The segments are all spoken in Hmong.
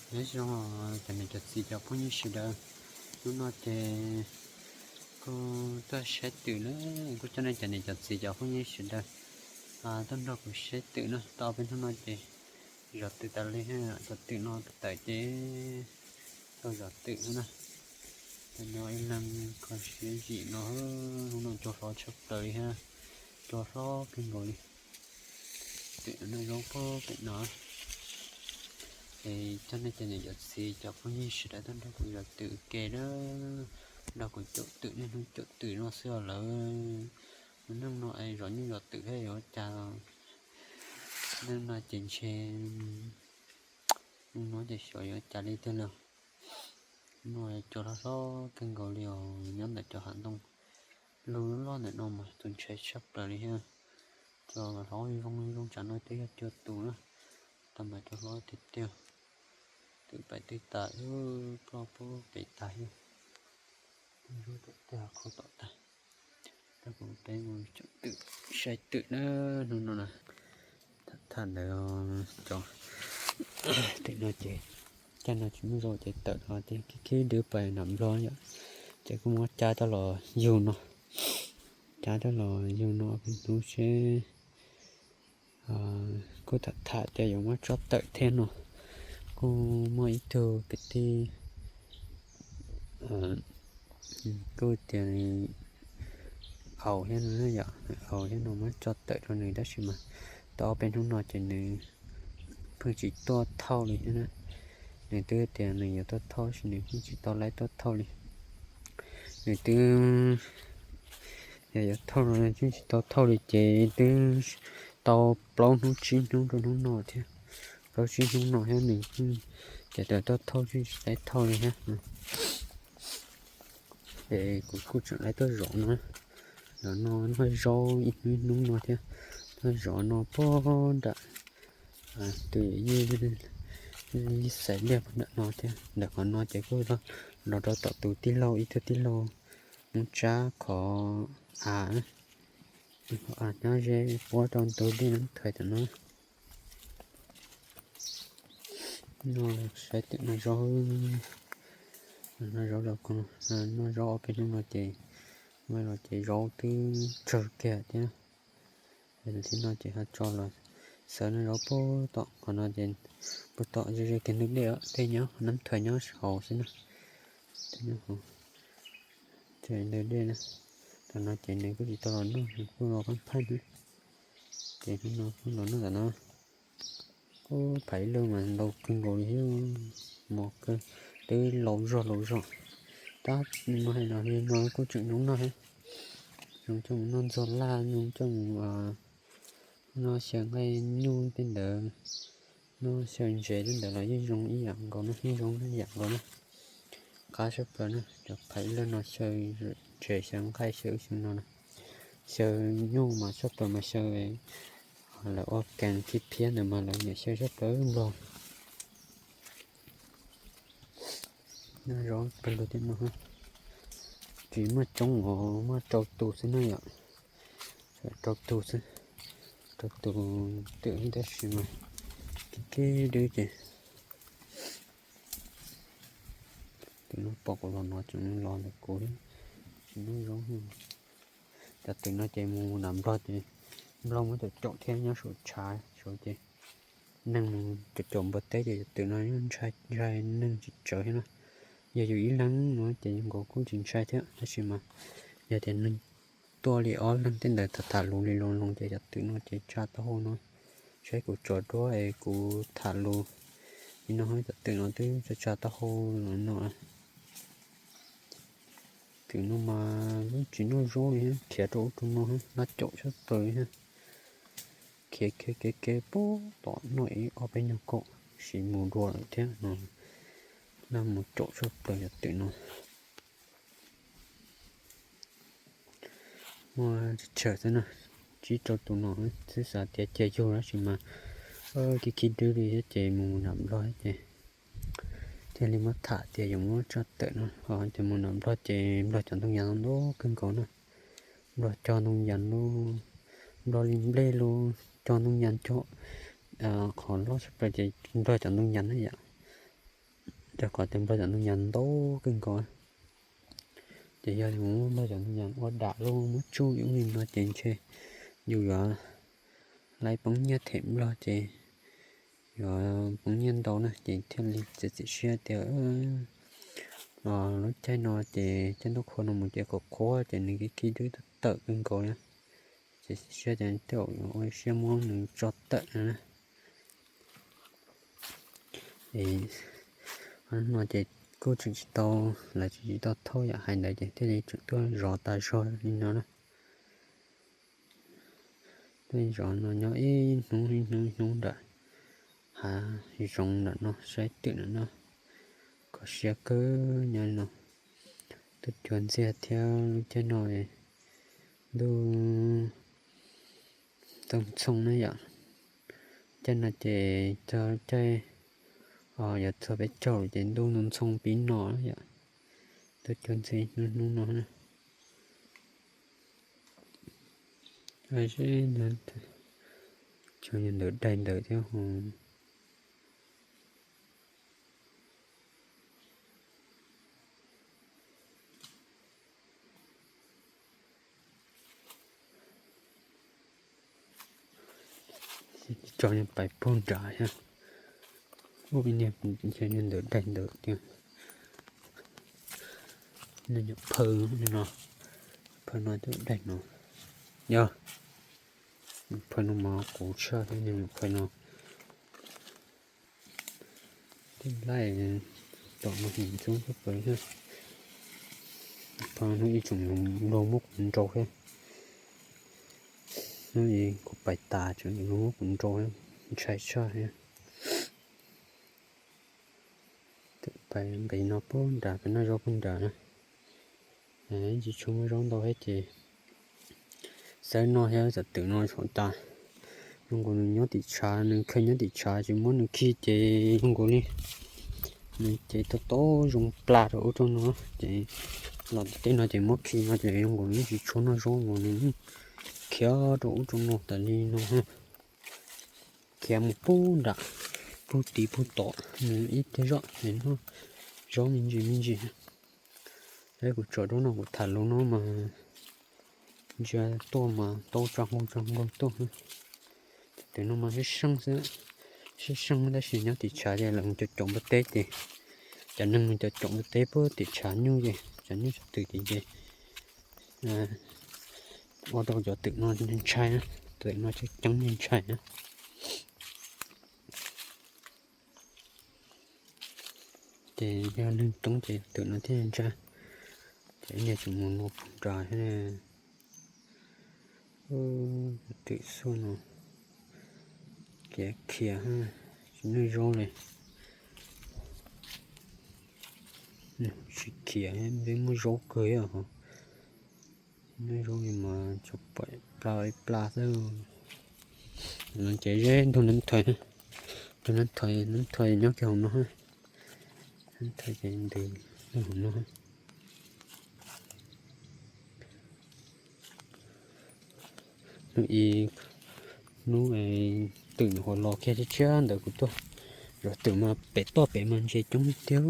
Nyob zoo cov niam cov txiv cov phooj ywg sawv daws, hnub no ces kuj tuaj saib twm na, kuj coj nej cov niam cov txiv cov phooj ywg sawv daws tuaj nrog kuv saib twm na. Tau peb hnub no ces zov twm tas li, cov twm no tawm ces tau zov twm na. Tam no ib leeg kho siab zim no, hnub no cua hlob tshaj plaws li thiab, cua hlob kawg nkaus li. Twm no zoo pem no. Es coj nej cov niam cov txiv cov phooj ywg sawv daws tuaj nrog kuv zov twm ua ke na, nrog kuv caum twm, niaj hnub caum twm no xwb os lawm. Lub neej no es zov nyuj zov twm thiab yuav ua cas, neej no ces ntshe no ces xyov yuav ua cas li tiag li. No cua hlob hlob kawg nkaus li os, nyob ntawm cov hav ntoo lug loj ntawm no mas tus ntshai tshaj plaws li thiab. Cua hlob zoo zoo tsam no twb yog cua tus na, tau mas cua hlob tiag tiag. Twm pais twb tas, ploj pub pem tas thiab. Zub tom tej qhov tom tag. Rau kuv peb mus caum twm, saib twm na, hnub no na. Tham ntawd cov twm no ces caij no tsis muaj zaus ces tawm los ces khib khib dwb pais nram Nplog yom, ces kuj muab cab coj los yug no, cab coj los yug no hnub seb kuj tham tham tias yuav muab tso tawm thiab no. Kuj muaj ib tug kwv tij kuj tias aus thiab no yom, aus thiab no muab tso tawm rau nws tab sis mas tau ob peb hnub no ces nws pheej tsis tuaj thauj li thiab na. Nws twb tias nws yuav tuaj thauj tab sis nws pheej tsis tau laib tuaj thauj li. Nws twb yog yuav thauj no nws pheej tsis tau thauj li ces twb tau plaub hnub tsib hnub rau hnub no thiab. Plaub tsib hnub no thiab nws ces tawm tuaj thauj tsis laib thauj li thiab. Es kuv kuj tseem laib tuaj zov no, zov no noj zaub ib hnub ib hnub no thiab. Tuaj zov no puag nram tus yij xais liaj puag nram no thiab. Ntawm qhov no ces kuj los rau tom tus tij laug, ib tug tij laug Hmoob Tsab qhov av, qhov av nyob ze puab rau ntug dej Nab Thais tom no. No saib twm noj zaub, noj zaub los, noj zaub ob peb hnub no ces, los ces zaub twb tsawg kiag thiab. Thiab no ces ho tso los xawv noj zaub puag tom qhov no ces puag tom ze ze kiag ntug dej, tej nyob Nab Thais nyob hauv xwb na. Ntug dej na, tom no ces nws kuj tsis tau los noj, nws kuj los phaj phaj na. Ces hnub no kuj los noj tom no. Ub, phaj ib leeg mas ntau kawg nkaus li thiab, mos kawg, twb laus zog laus zog. Tab no hais los li no kuj tseem zoo noj thiab, zoo coj mus noj ntxuag laj, zoo coj mus noj xyaw nqaij nyuj tej ntawd, noj xyaw ntsev tej ntawd los yeej zoo ib yam nkaus na, yeej zoo ib yam nkaus na. Qab tshaj plaws na, cov phaj ib leeg no xyaw ntsev xyaw nqaij xyaw ub xyaw no na. Xyaw nyuj mas tshaj plaws mas xyaw lawv ua kas khib phiab ntawd mas lawv nyiam xyaw tshaj plaws Nplog. Noj zaub pawg lug thiab no, tsis muaj coob os, muaj rau tus xwb na yom. Rau tus xwb, rau tus twm tab sis mas kev kev dwb ces tus no pom kuv los no tseem los ntawm kuv thiab, tsis noj zaub. Cov twm no ces mus nram Nplog ces Nplog muab caum caum thiab nyob saum tshav saud ces neeg mus caum caum npua teb ces cov twm no yeej ntshai ntshai neeg tsis tsawg thiab na. Yog yus ib leeg no ces nkaus kuj tsis ntshai thiab tab sis mas yog tias neeg tuaj li ob leeg tej ntawd tham tham lus li lus lus ces cov twm no ces tsa taub hau no. Saib kuv tso duab es kuv tham lus li no cov twm no twb tsa tsa taub hau no. Twm no mas lub tsis noj zaub li, khiav rau ub rau no, laj caum tshaj plaws li. Khiav khiav khiav khiav puag tom noj ib ob peb nyuag kaum, siv mus dua lawm thiab no. Laj mus caum tshaj plaws cov twm no. Muaj tsawg xwb na, tsib rau tus no xwb xav tias cia yug tab sis mas kev khib dwb li thiab ces mus nram Nplog thiab ces thiaj li muab tham tias yuav muab tso tawm no. Ho tias mus nram Nplog ces Nplog cov ntoo yas ntau kawg nkaus na. Nplog cog ntoo yas lub, Nplog li nplej lub, cog ntoo yas cog, qhov loj tshaj plaws ces Nplog cov ntoo yas na yom. Rau qhov tias nplog cov ntoo yas ntau kawg nkaus. Ces yog li mus muab nplog cov ntoo yas ua dam loj muab tsuj yus li no ces ntshe yus yuav laib poob nyiaj them nplog ces yuav poob nyiaj ntau na ces thiaj li txiav txim siab tias lub caij no ces caij ntuj qhua no mus ces qhuav qhuav ces nws kev khi twb tawm kawg nkaus na. Txiav txim siab tias tej zaum yuav ua siab muab nws tso tawm no na. Es no ces kuj tseem tsis tau, lawv tseem tsis tau thauj yam hais ntawd ces thiaj li tseem tuaj zov tas zog li no na. Tuaj zov no nyob ib hnub ib hnub ib hnub nram hav zoov nram no saib twm nram no, kho siab kawg nyob li no. Tuaj cuag ntxiag thiab lub caij no ntuj txoog txhooj na yom. Caij no ces txog caij yuav txog peb caug ces ntuj ntxoog ntxoo pib no yom. Tuaj cuag ntxiag hnub hnub no na. Seb, tso yog ntawm daig ntawm thiab ho. Tso yog pais puag nrad thiab. Ub, ib niag yog ntawm daig ntawm tiag. Nws nyuam phawj no, phawj no cov daig no. Yog, phawj no mas qus tshaj thiab, nws nyuam phawj no. Tej laij tom no mus ntxub xwb pawg thiab. Phawj hnub ib tsoom luag muab kuv nrau thiab. Hnub ib kuv pais tas tseem luag muab kuv nrau thiab, ntshai tshaj thiab. Pais nqis no puag nrad, pais noj zaub puag nrad na. Tsis tshua muaj zaub ntau thiab ces xawb noj thiab txawm twm no thaum tas. Zoo nkaus nws nyob tim tshav, nws khaws nyob tim tshav tsis muab nws khi ces zoo nkaus li nws ces tau tau zoo plas rau ub rau no ces los tim tej no ces muab khi no ces zoo nkaus nws tsis tshua noj zaub mas nws khiav rau ub rau no tas li no. Khiav mus puag nram, puag tid puag tom nws ib teg zoj es noj zaub me ntsis me ntsis. Saib kuv tso rau no kuv tham lus no mas ntsia tuaj mas tau tsa nkaug tsa nkaug tuaj. Twm no mas sib seej xwb, sib seej tab sis nyob tim tshav ces lawv mus caum caum npua teb ces cov neeg mus caum caum npua teb puag tim tshav nyuj ces tshav nyuj tshav twm tim ces ua rau cov twm no ntshai na, twm no tseem ceeb ntshai na. Ces yog neeg coob ces twm no thiaj ntshai. Ces ib niag tseem mus no puag nrad thiab. Twm xuj no khiav khiav, tsis noj zaub li. Tsis khiav, peb muaj zaub kawg os. Noj zaub li mas tsuas pom pla pla xwb. Ces zeb ntug nab thais, ntug nab thais, nab thais nyob kiag hauv no, nab thais ces ntws hauv no. Hnub ib, hnub twm nyuam qhuav los kiag tshiab tshiab ntawd kuv tuaj zov twm mas pem toj pem mas ntses coob tiag.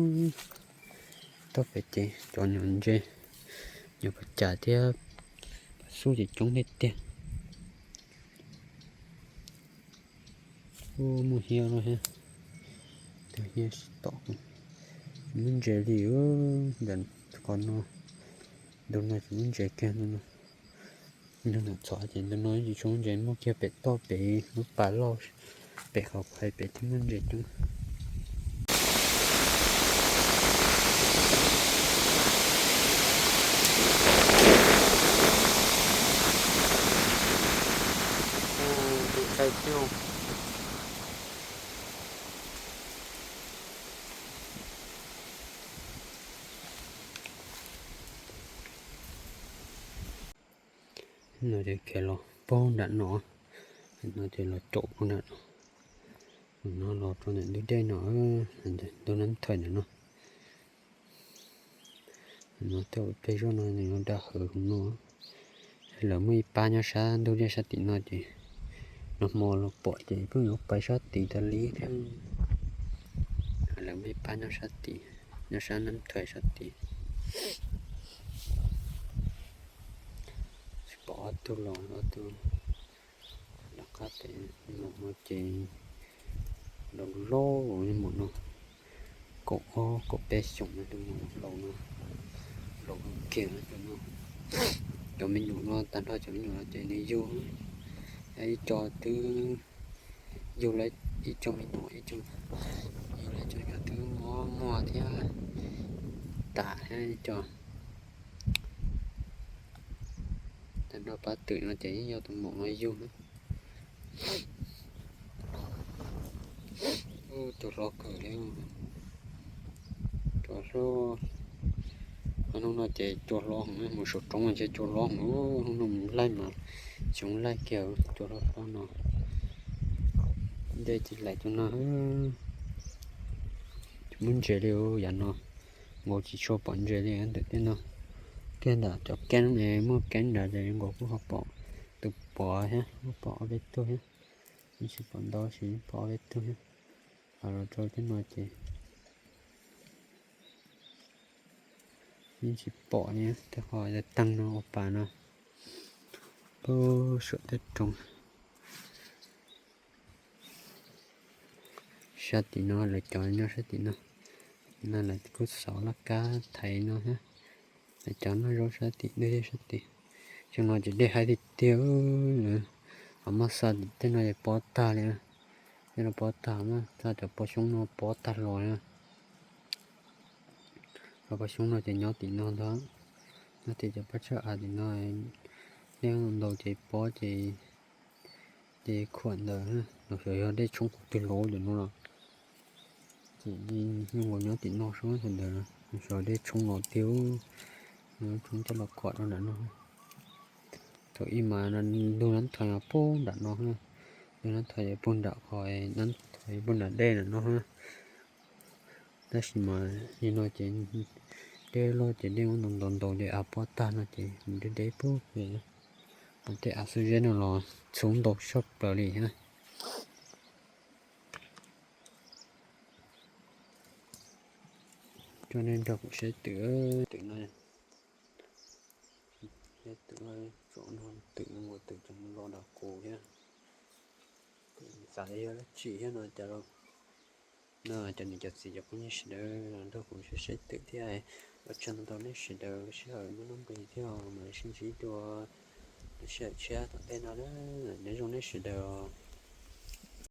Toj pem ces cov nyuam ntses, nyuam pas cas thiab pas xub ces coob tiag tiag. Ub, muaj hiav no thiab, tus hiav sib tom, tsis muaj ntses li. Ntawm qhov no, ntu no tsis muaj ntses kiag no. Ntu no txhov ces ntu no tsis tshua muaj ntses, muaj kiag pem toj pem lub pas loj, pem qhov phais pem thiaj muaj ntses coob. No ces khiav los puag nram no, no ces los caum puag nram no, no los rau ntawm ntug dej no, ntug nab thawj ntawm no. No tej zaum peb zoj no nws dag hawv hauv no. Lawv muaj ib pab nyob sab ntug dej sab tim no ces nag hmo los pom ces pheej yuav pais sab tid tas li thiab. Lawv muaj ib pab nyob sab tim, nyob sab Nab Thuais sab tim. Tsis pom ob tug los, ob tug lawv qab pem, tus maum no ces laus laus li maum no, kaum ob kaum peb xyoos no, tus maum laus no, laus kiag no. Cov me nyuam no, tag nrho cov me nyuam no ces nws yug, ib co twb yug lawm, ib co me nyuam, ib co yug lawm, ib co twb mob muag thiab, tas thiab ib co. Tag nrho pab twm no ces yeej yog tus maum no yug. Cua hlob kawg li. Cua hlob. Hnub no ces cua hlob heev, mus saum roob mas ntshe cua hlob heev, hnub no mus laij mas tsis laij kiag, cua hlob hlob no. Dej tsis laim cua no, tsis muaj ntses li yav no. Nkaus tsis tshua pom ntses li ntawm tej no. Kiag ntawm cov keeb ne, muaj keeb nrad ces nkaus kuj ho pom tus pov thiab, kuj pom ob peb tug thiab. Yeej tsis pom ntau, tsis pom ob peb tug thiab. Ho los rau tej no ces yeej tsis pom li, tej qhov teeg no ua pas no, pub saum tej roob. Sab tim no lawv cov nyob sab tim no, no lawv kuj xauv laj kab thaiv no thiab. Lawv cov noj zaub sab tim, dej sab tim. Xyoo no ces dej haib tiag tiag, lawv ho muab xa tim tej no ces pob tag li. Tej no pob tag, muab xa cov pob xyoob no pob tag los na. Cov pob xyoob no ces nyob tim no ntag, nyob tim cov paj tsawb av tim no. Dej ntaus ces pob ces, ces khuam ntawd, los xyov yog dej tshoob qhov twg los cov no los. Ces yeej nkaus nyob tim no sab sawv ntawd, los xyov dej tshoob los tiag, tshoob coj los khuam rau nram no. Thaum ub mas ntug Nab Thuais puag nram no, ntug Nab Thuais puag nram qhov, Nab Thuais puag nram dej nram no. Tab sis mas yog no ces dej loj ces dej muab ntaus ntaus ntaus ces av pob tag no ces mus deb deb puag pem. Tej av xub zeb no los txhub ntau tshaj plaws li thiab. Coj nej nrog kuv saib twm, twm no, saib twm, tsom no twm, ua twm tseem los nram qub thiab. Xav yog dab tsi thiab no cas los. No cov niam cov txiv cov phooj ywg sawv daws los nrog kuv saib saib twm thiab, ua tsaug ntau nej sawv daws lub sij hawm nyob nqis thiab, mam sib ntsib dua lub sij hawm tshiab tom ntej no na. Nyob zoo nej sawv daws.